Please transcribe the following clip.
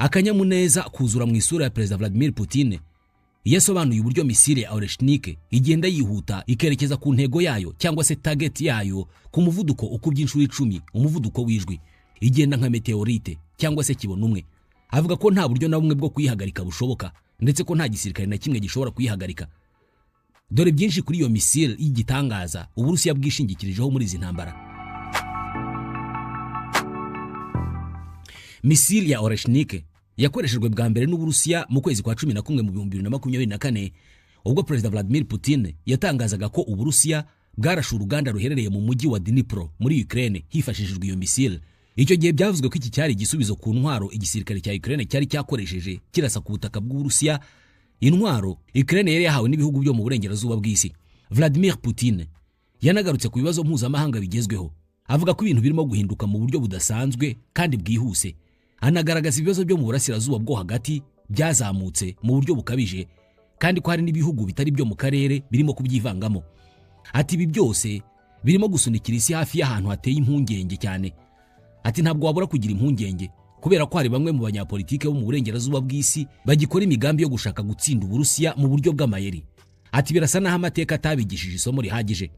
Akanyamuneza kuzura mu isura ya Perezida Vladimir Putin iyo asobanuye uburyo misile ya Oreshnik igenda yihuta ikerekeza ku ntego yayo cyangwa se target yayo ku muvuduko ukubye inshuro 10 umuvuduko w'ijwi, igenda nka meteorite cyangwa se kibona umwe. Avuga ko nta buryo na bumwe bwo kuyihagarika bushoboka, ndetse ko nta gisirikare na kimwe gishobora kuyihagarika. Dore byinshi kuri iyo misile y'igitangaza Uburusiya bwishingikirijeho muri izi ntambara. Misile ya Oreshnik yakoreshejwe bwa mbere n'Uburusiya mu kwezi kwa 11 mu 2024, ubwo Perezida Vladimir Putin yatangazaga ko Uburusiya bwarashe uruganda ruherereye mu mujyi wa Dnipro muri Ukraine hifashishijwe iyo misile. Icyo gihe byavuzwe ko iki cyari igisubizo ku ntwaro igisirikare cya Ukraine cyari cyakoresheje kirasa ku butaka bw'Uburusiya, intwaro Ukraine yari yahawe n'ibihugu byo mu burengerazuba bw'isi. Vladimir Putin yanagarutse ku bibazo mpuzamahanga bigezweho, avuga ko ibintu birimo guhinduka mu buryo budasanzwe kandi bwihuse. Anagaragaza ibibazo byo mu burasirazuba bwo hagati byazamutse mu buryo bukabije, kandi ko hari n'ibihugu bitari byo mu karere birimo kubyivangamo. Ati ibi byose birimo gusunikira isi hafi y'ahantu hateye impungenge cyane. Ati ntabwo wabura kugira impungenge kubera ko hari bamwe mu banyapolitike bo mu burengerazuba bw'isi bagikora imigambi yo gushaka gutsinda Uburusiya mu buryo bw'amayeri. Ati birasa n'aho amateka atabigishije isomo rihagije.